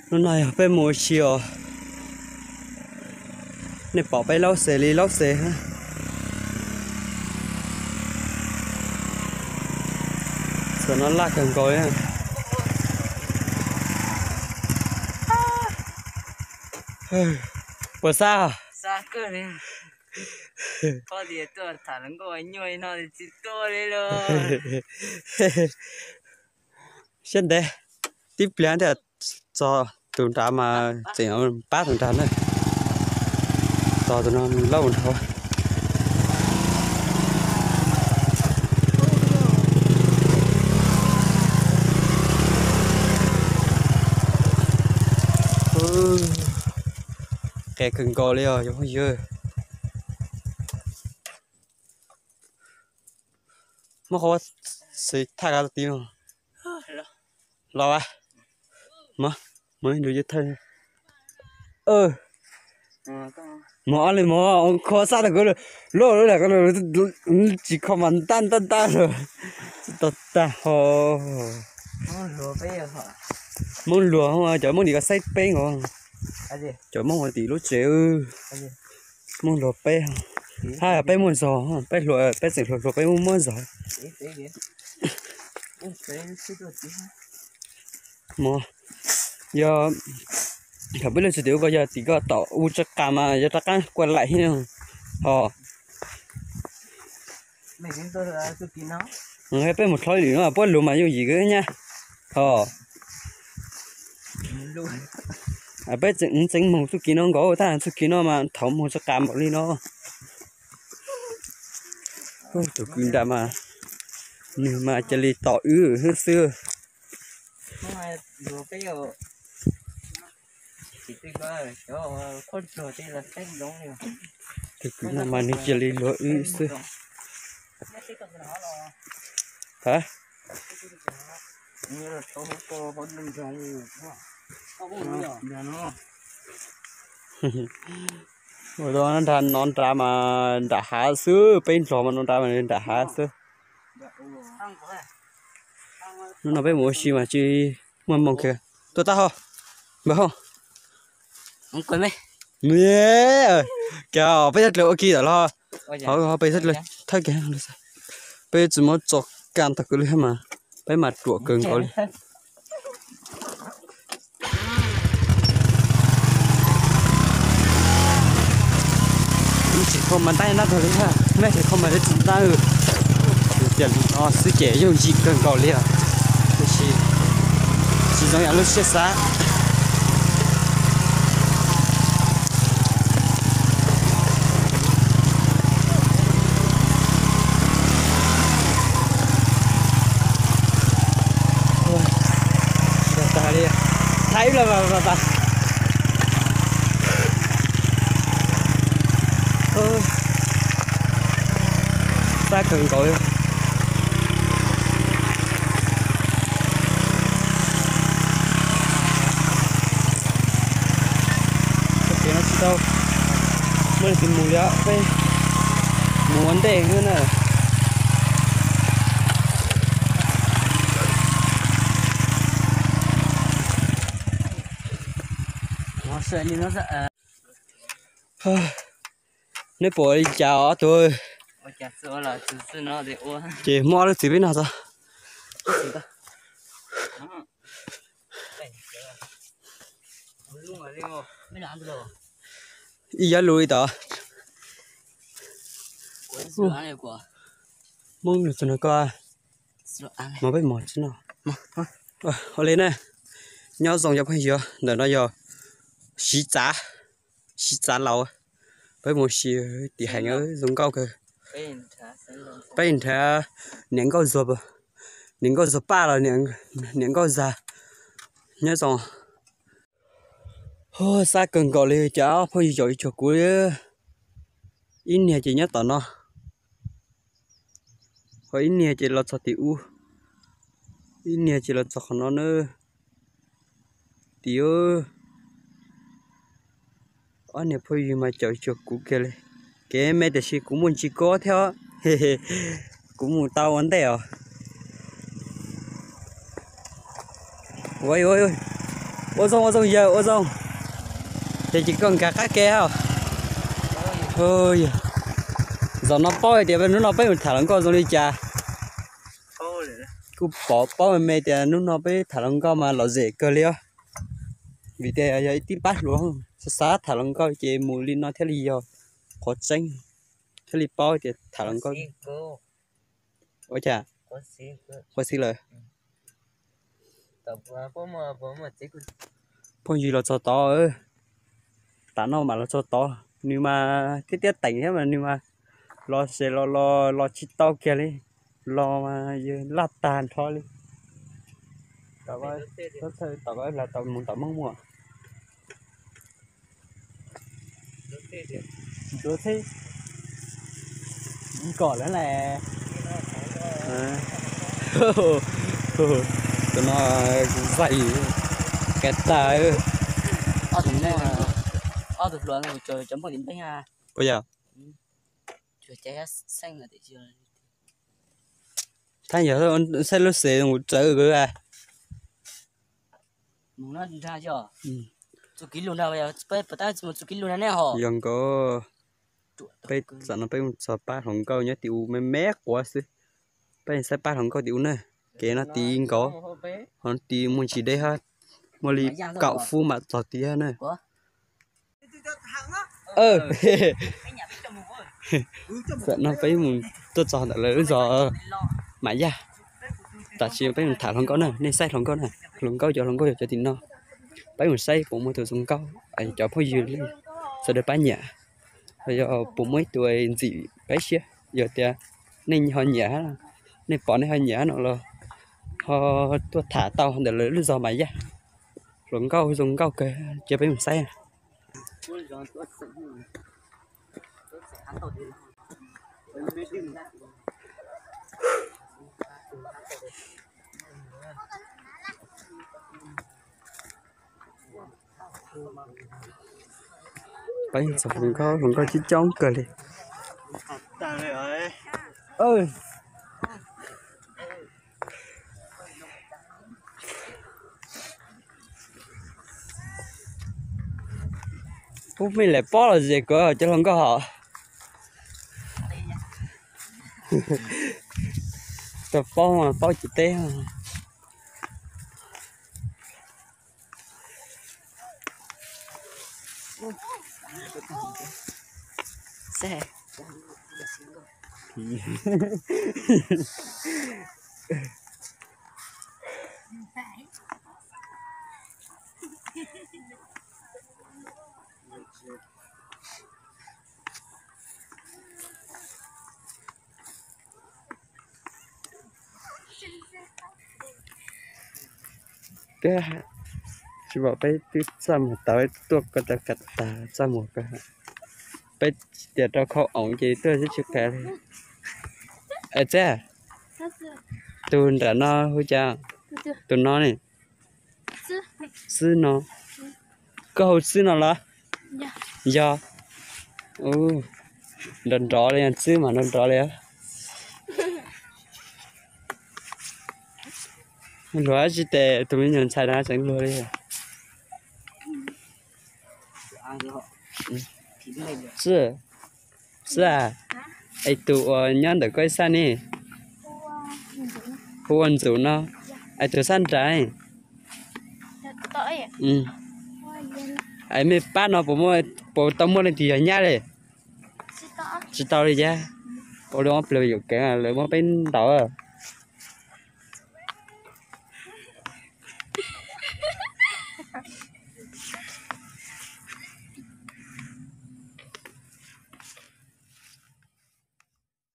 Hnub no yog peb mus ua si os. Nej pom peb laub xes li laub xes. Txhuam no laj kawg nkaus li. Puas xab? Siab ntev, tib pliag thiaj txog tus nrad mas tseem pab tus nrad na. Txog tus no laub nrad. Qes kawg nkaus li os cov phooj ywg. Muab qhov xwm thaj kav tus tid no los a. Mov ib nrug yog thawj. Mov ob li mov khov xab tag kuv lub lub tsis kho mas ntaj ntaj ntaj lawm. Tsis tau tag ho. Hmoob luag, cov Hmoob tim ko saib peb nkaus. Cov Hmoob ua tim lub tsev. Hmoob luag peb, hab peb muaj zog, peb hluas, peb tseem hluas hluas peb muaj muaj zog. Mov, yog thaum peb lub tsev tim ub ko yog tim ko tom u tsa qas mas yog rov qab kua laim thiab ho. Peb mus dlhau lwm no puab lug mas yooj yim kawg nyab ho. Peb tseem moog txuj kev no nkaus tab txuj kev no mas thaum moog tsis qas npaum li no. Tus kwv nram mas nwg mas cia li tom wb xwb. Tus kwv no mas nwg cia li luag wb xwb. Ua nrad no nrad mas nram hav xwb, peb nrog mas no nrad mas nram hav xwb. Hnub no peb mus ua si mas tsis muaj moog kiag. Tuaj tab ho, npawg ho. Peb yog dlawg ua ke tam los, peb yog dlawg thawj ke, peb tsis muab tso kam tag kwv li mas peb mas ruam kawg nkaus li. Tsis kho mas ntab ntab tag li, mej tsis kho mas tsis ntab. Tias no xwb ces yooj yim kawg nkaus li os, tiam sis tsis zoo yam lub siab xav. Thaij ib los tas. Xab kawg nkaus li. Tsis tau muaj leej twg mus li, peb mus ua ntej xwb na. Neb pom li cas ob tug? Ces muab ob lub txiv peb noj tso. Ib yab lub li tod. Hmoob nws txog no ko, mov peb mov tsis noj. Ua li na, nyob zoo cov phooj ywg, ntawm no yog Siv Txav, Siv Txav Laus. Peb mus si tim heev zoo nkauj kawg. Peb nrhav niam nkauj zuag, niam nkauj zuag paj los niam nkauj zag. Nyob zoo. Xab kawg nkaus li cov phooj ywg, caum ib cuag kuv li. Ib niag ces nyob tom no, ho ib niag ces los txog tim ub, ib niag ces los txog qhov no na. Tim ob niag phooj ywg mas caum ib cuag kuv kiag li. Kev me tiam sis kuv muaj ntsis kob thiab, kuv mus tau ua ntej os. Ua ua Ua zoo ua zoo yawg, ua zoo. Ces ces koj nkag qab ke hos. Zaum no paub hais tias hnub no peb mus tham hluas nkauj zoo li cas. Kuj pom paub me me tias hnub no peb tham hluas nkauj mas lom zem kawg li os. Vim tias yog ib tib pab hluas, xav xav tham hluas nkauj ces mus li no thiaj li yog qhov tseeb, thiaj li paub tias tham hluas nkauj. Ua cas? Quav xib lawm. Phooj ywg los txog tod, tas no mam los txog tod, nws mas thiab tiab teem thiab mas nws mas los ces los los los tsis tau kiag li, los mas yawg laj tag nrho li. Tom ko, tom ko mus tom Moob muaj. Ntuav txheb kom lawm las. Tus no zais kiag tag. Ob tug hluas cov npoj tim npeeb. Ua yog thab yog saib lub xev mus tsawv kawg. Yog nkaus, peb tam no peb mus txog pab hluas nkauj nyob tim u me me quav xwb. Peb saib pab hluas nkauj tim u na, kev no tid nkaus, ho tid muaj ntsis deb hab, muaj li kaum fub mam txog tid na. Tam no peb mus tuaj txog ntawm lawv lub zos Mam Yaj. Tam sim peb mus tham hluas nkauj na, nej saib hluas nkauj na, hluas nkauj cov, hluas nkauj yog cov tim no. Peb mus saib puas muaj tus zoo nkauj, cov phooj ywg sawv daws pab nyiam, yog puas muaj ib tug ntxim peb siab. Yog tias nej ho nyiam, nej pom nej ho nyiam no los ho tuaj tham tau ntawm lawv lub zos Mam Yaj. Hluas nkauj zoo nkauj kawg, cia peb mus saib. Peb txog hluas nkauj, hluas nkauj coob coob kawg li. Pub mej lam paub los zem kuv cov hluas nkauj hos. Tau paub mas paub tsis teb. Peb tsis pom, peb twb txaj muag tau, tuaj ko taw kav tas txaj muag ko. Peb tias rau khau oom ces tuaj xwb tsis qia li. Es txiv, tus nram no hu cas? Tus no ne? Xwb no. Koj hu Xwb no los? Yog. Nrov nrov li, Xwb mas nrov nrov li. Luag tsis tes tus me nyuam ntxhais no tseem luag li. Xwb, Xwb a, es tus uas nyob ntawm koj ib sab ne? Hu ua Ntxum no. Es tus sab nrad ne? Es mej pab no puas tau muaj leej twg yog nyab li? Tsis tau li cas. Ua li ob plag yuam kev lawv muab peb ntaus.